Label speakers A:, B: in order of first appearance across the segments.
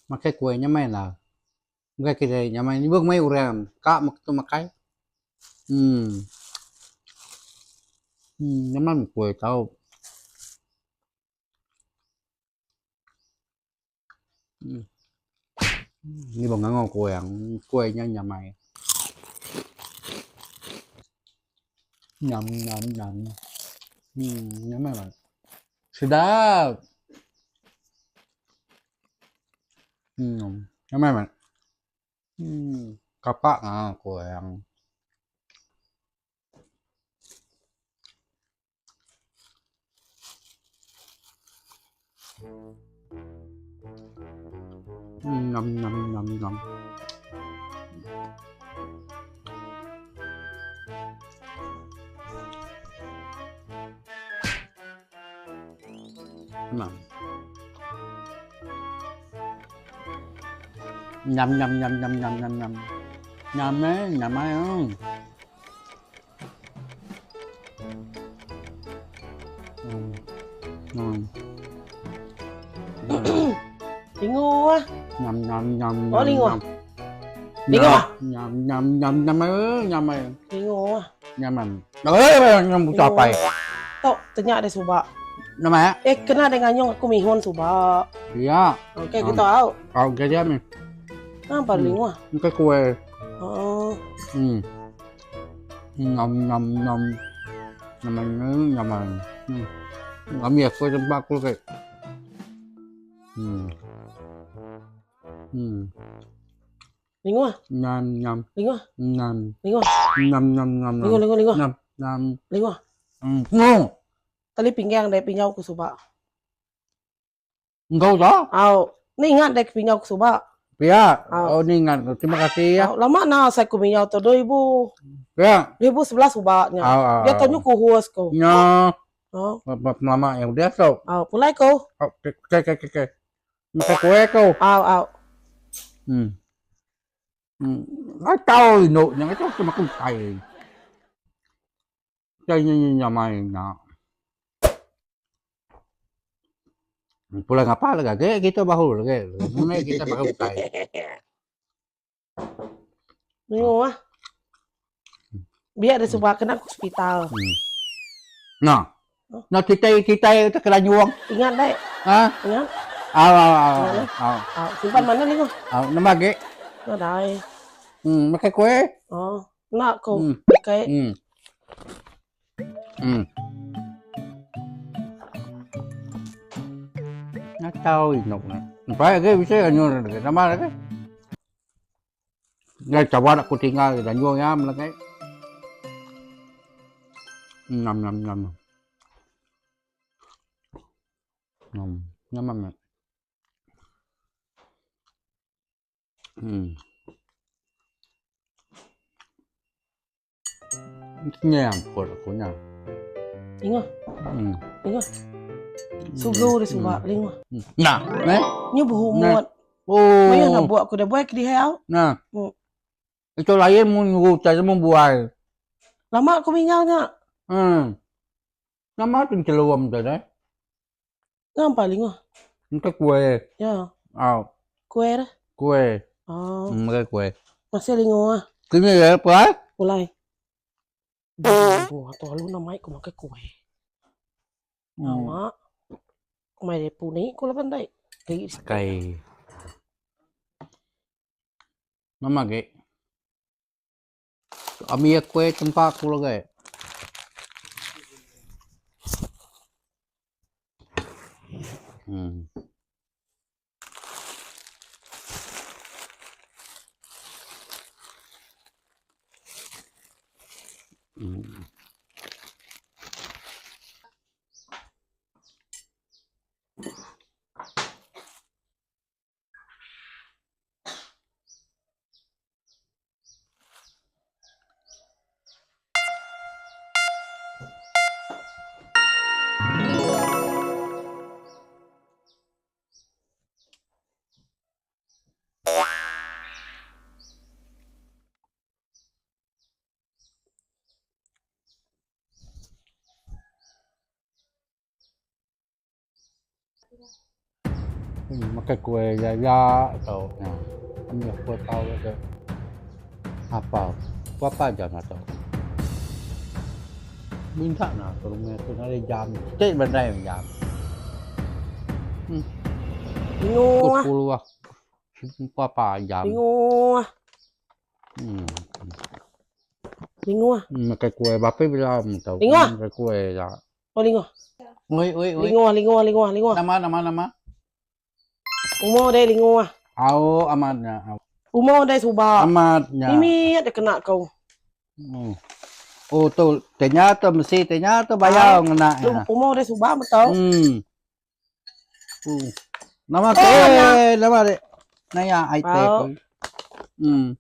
A: Makai kuih nyamai lah. Makai kediri nyamai nyebut meh orang ka meh tu makai. Emm. Nyamai meh kuih tau. Nyebut ngangau ku orang kuih nya nyamai. Nyam nyam nyam. Emm nyamai meh. Sedap. Emm nyamai meh. Emm kapak ngangau ku orang. Nyam nyam nyam nyam. Nyam. Nyam nyam nyam nyam nyam nyam nyam. Nyamai nyamai oh.
B: Lingu ah.
A: Nyam nyam nyam.
B: Oh lingu ah. Lingu ah.
A: Nyam nyam nyam nyam nyam.
B: Lingu ah.
A: Nyam. Eh nyam buta apai.
B: Tok tenya deh suba.
A: Nama
B: eh? Eh kena deh nganyung aku mihun suba.
A: Ya.
B: Okey gitu au.
A: Au ke dia ni.
B: Nampak lingu ah.
A: Engka kuih.
B: Oh.
A: Nyam nyam nyam. Nyam nyam nyam. Kami aku tempat aku ke.
B: Lingu ah.
A: Nyam nyam.
B: Lingu ah.
A: Nyam.
B: Lingu ah.
A: Nyam nyam nyam.
B: Lingu lingu lingu.
A: Nyam nyam.
B: Lingu ah.
A: No.
B: Tali pinggang dek pinjau ku suba.
A: Enggau ta?
B: Au. Ni ingat dek pinjau ku suba.
A: Pia.
B: Au.
A: Oh ni ingat. Terima kasih ya.
B: Au, lama na asai ku minjau tu 2000.
A: Pia.
B: 2011 suba nya.
A: Au, au,
B: Dia
A: au.
B: tu nyu kuhus ku.
A: Nya.
B: Au.
A: Lama yang udah tu.
B: Au, pulai ku.
A: Au, okey okey okey okey. Makai kuih ku.
B: Au, au.
A: Kacau indu nya kacau tu makai utai. Utai nya nyamai nya. Pulai ngapa lagi agi kita bahu lagi. Meh kita makai utai.
B: Nyu ah. Biar dia suba kena ke hospital.
A: Nah. Nah kitai kitai tu kena nyuang.
B: Ingat dek.
A: Ha?
B: Ingat.
A: Au au au. Au.
B: Au, simpan mana ni ko?
A: Au, nama agi?
B: Nadai.
A: Makai kuih.
B: Oh. Enda ko kai.
A: Ngatau inok ne. Empai agi bisi anyur agi nama agi. Ngai kawan aku tinggal danjung iya mele agi. Ngam ngam ngam. Ngam ngam amat. Nyangkut aku nya.
B: Lingoh. Lingoh. Sugu dia suba lingoh.
A: Nah, eh?
B: Nyu berumut.
A: Oh.
B: Mayuh nak buat aku dah buai ke dihau.
A: Nah. Itu lain mu nyuruh utai mu buai.
B: Lama aku minjau nya.
A: Nama tu celum tu deh.
B: Nampak lingoh.
A: Engka kuih.
B: Ya.
A: Au.
B: Kuih dah.
A: Kuih.
B: Oh.
A: Makai kuih.
B: Masih lingoh ah.
A: Kini ya apa?
B: Pulai. Buah tu lalu nak mai ku makai kuih. Lama. Mai dia puni ku laban dai.
A: Pakai. Nama agi. Ami kuih tempa aku lagi. Hmm. Hmm. Makai kuih ya tau nya. Mih kuih tau tu. Apa? Berapa jam atu? Minta na aku rumah tu nadai jam. Siti nadai jam. Hmm.
B: Bingung ah.
A: Pukul 10 ah. Berapa jam?
B: Bingung ah.
A: Hmm.
B: Bingung ah.
A: Makai kuih berapa bila tau.
B: Bingung ah.
A: Makai kuih ya.
B: Oh lingo.
A: Oi oi oi.
B: Lingo lingo lingo lingo.
A: Nama nama nama.
B: Umur deh lingo ah.
A: Au amat nya.
B: Umur deh suba.
A: Amat nya.
B: Mimit deh kena kau.
A: Hmm. Oh tu tanya tu mesti tanya tu bayar ngena ya.
B: Umur deh suba betul.
A: Hmm. Oh. Nama ke
B: oh,
A: nama deh. Naya ai te ko. Hmm.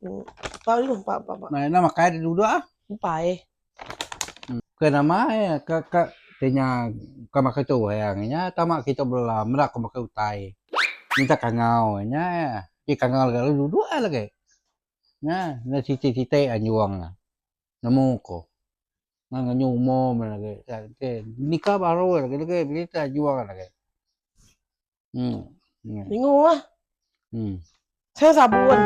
B: Pak lu pak pak pak.
A: Nah, nama kai duduk ah.
B: Empai.
A: Ke nama ya ke ke tanya ke makai tu yang nya tama kita bela merak ke makai utai. Minta kangau nya ya. Di kangau lagi duduk ah lagi. Nya na siti-siti anjuang ah. Nemu ko. Ngan nganyu umur lagi. Nikah baru lagi lagi bila juang lagi. Hmm.
B: Bingung ah.
A: Hmm.
B: Saya sabun.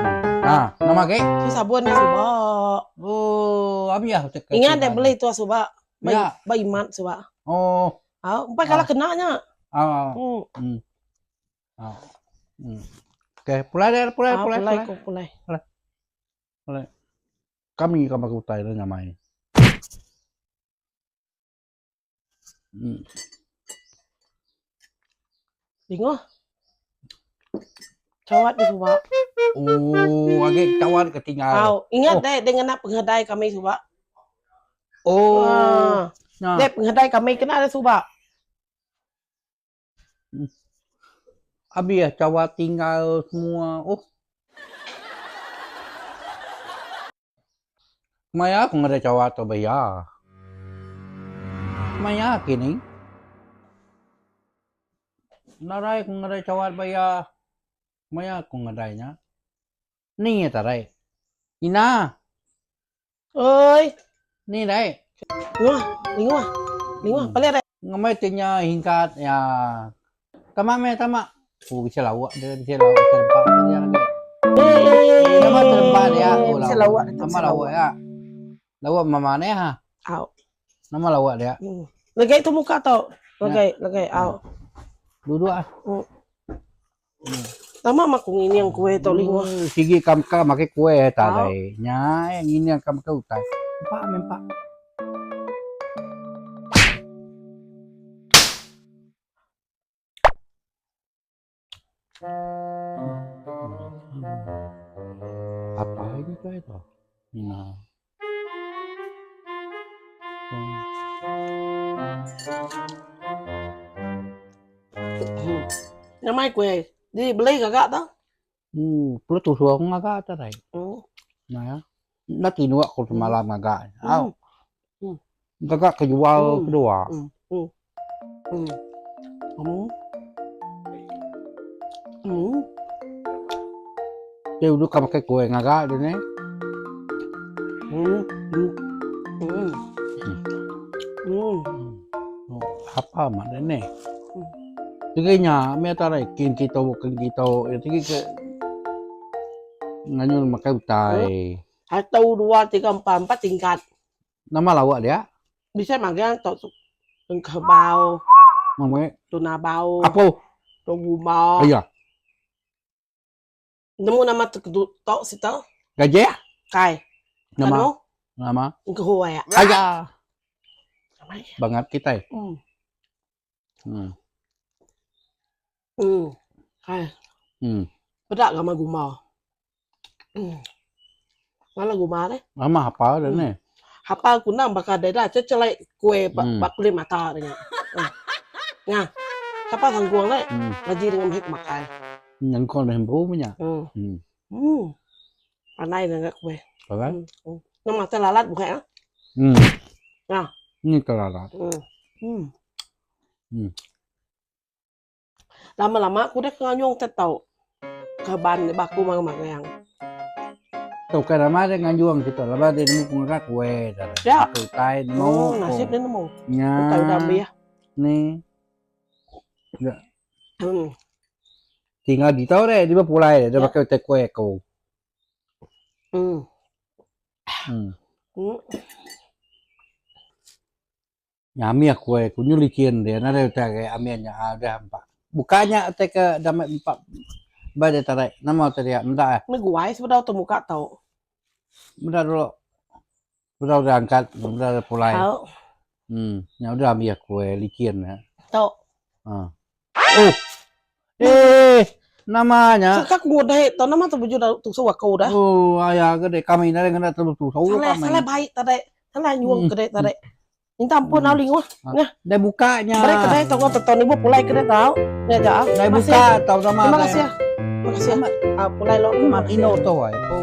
A: Ah, nama ke?
B: Saya sabun ni suba.
A: Oh, abi ah.
B: Ingat deh beli tu suba. Bayi,
A: Ya.
B: bayi mat suba.
A: Oh.
B: Ah, empat kala kena nya.
A: Ah.
B: Hmm.
A: Hmm. Ah. Hmm. Okay, pulai deh, pulai,
B: Ah,
A: pulai,
B: pulai
A: pulai.
B: ko pulai.
A: Pulai. Kami kami utai dah nyamai. Hmm.
B: Lingo. Cawat di suba.
A: Oh, agak cawat ketinggal.
B: Au, ingat
A: Oh.
B: deh dengan nak penghadai kami suba.
A: Oh.
B: Ah.
A: Nah.
B: Deh penghadai kami kena ada suba.
A: Abi ah cawat tinggal semua. Oh. Maya aku ngada cawat tu bayar. Maya kini. Narai aku ngada cawat bayar. Maya aku ngadai nya. Ni ya tarai. Ina,
B: Oi,
A: ni dai.
B: lingo, lingo, lingo, paling ada.
A: Ngamai tinya hingkat ya. Tama me tama. Oh, bisa lawak dia bisa lawak bisa lempak dia lagi.
B: Eh,
A: Nama terlempak dia. Oh,
B: Bisa lawak,
A: Nama lawak ya. Lawak mama ni ha.
B: Au.
A: Nama lawak dia.
B: Hmm. Legai tu muka tau. Legai, legai, au.
A: Duduk ah.
B: Lama mak ku ngini yang kue tau lingo.
A: Oh, Sigi kam ka makai kue tadai. Nya yang ini yang kam ka utai. Empak mempak. Apa ini tu itu? Nah.
B: Nama kue di beli gagak tau.
A: Perlu tu suang ngagak tadai. Nah ya. Nak tinua aku semalam ngagak. Au. Gagak kejual kedua. Dia duduk kamu pakai kue ngagak dia ni. Oh, apa mak dia ni? Tiga nya, me tarai kin kita kin kita. Ya tiga ke nganyul makai utai.
B: Satu, dua, tiga, empat, empat tingkat.
A: Nama lawak dia?
B: Bisa makan tok engkebau.
A: Mama.
B: Tuna bau.
A: Apa?
B: Tunggu bau.
A: Ayah.
B: Nemu nama tok situ?
A: Gajah?
B: Kai.
A: Nama?
B: Ano?
A: Nama?
B: Engkehuai ya.
A: Ayah. Bangat kita.
B: Kai. Pedak gama guma. Malah guma deh.
A: Lama apa dah ni?
B: Hafal ku nang bakal dah cecelai kue bak kulit mata dengan. Nah, siapa sangguang le? Ngaji dengan baik makai.
A: Yang kau dah hempu punya.
B: Pandai dengan kue.
A: Pandai?
B: Nama telalat bukan ah? Nah.
A: Ini telalat.
B: Lama-lama aku dah nganyong tetau. Keban baku mang yang.
A: Tau kan lama dia nganjuang kita, lama dia nemu pengerak kue dah.
B: Ya.
A: Utai nemu.
B: Nasib dia nemu.
A: Ya.
B: Utai udah ambil ya.
A: Ni. Ya. Tinggal ditu deh, di pulai deh, dia pakai utai kuih aku.
B: Hmm.
A: Hmm. Nya amih kuih aku nyu licin dia nadai utai agi amih nya udah empa. Buka nya utai ke dame empa ba dia tarik nama utai dia meda eh.
B: Meh guai sebedau tu muka tu.
A: Meda dulu. Sebedau dia angkat sebedau dia pulai.
B: Au.
A: Hmm nya udah amih kuih licin nya.
B: Tu.
A: Ha. Oh. Eh, nama nya?
B: Serta ku ngudai tu nama tu baju tusu aku dah.
A: Oh, aya ke dek kami nadai ngena tu tusu
B: Salah,
A: kami.
B: salah baik tadai. Salah nyuang
A: Hmm.
B: kedai tadai. Minta ampun au linguh. Nah,
A: Dai buka nya.
B: beri kedai tu ngau teton ibu pulai kedai tau. Nya ja.
A: Dai
B: Terima
A: buka
B: kasih.
A: tau nama
B: Terima
A: dai.
B: kasih. Terima kasih. Ah, pulai lo. Terima kasih.
A: Ino tu ai. Oh.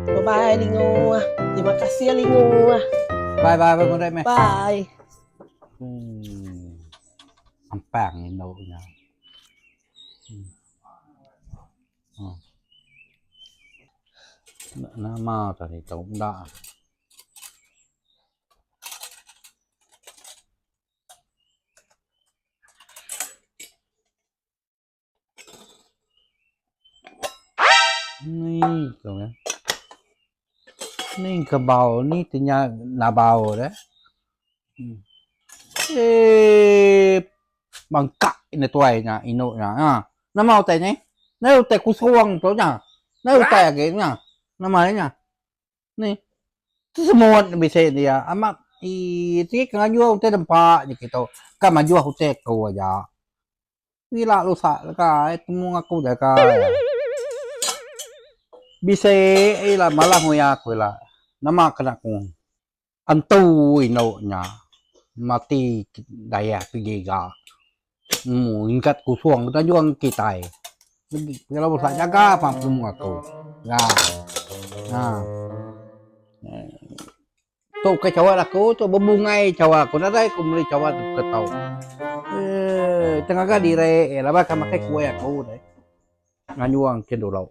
B: Bye bye linguh. Terima kasih linguh.
A: Bye bye bye ngudai meh.
B: Bye.
A: Hmm. Ampang indu nya. Hmm. Hmm. Nama tadi tu enda. Ni tu eh. Ni kebau ni ti nya nabau deh. Hmm. Eh bangkak ina tuai nya inu nya. Ha. Nama utai ni? Nai utai kusung tu nya. Nai utai agi nya. Nama nya? Ni. Semut bisi dia. Amat i ti ke ngajuh utai dempa je kitu. Ka majuh utai ku aja. Ila lusa leka ai temu aku jaga iya. Bisi ila malah nguya aku ila. Nama kena ku antu indu nya mati dayak pigiga nemu ingkat kusung tanjung kitai. Ila lusa jaga pang temu aku. Ga. Ha. Tu ukai chawat aku tu bebungai chawat aku nadai ku meli chawat ke tau. Eee tengaga diri laban ka makai kuih aku deh. Nganyung kin dulu.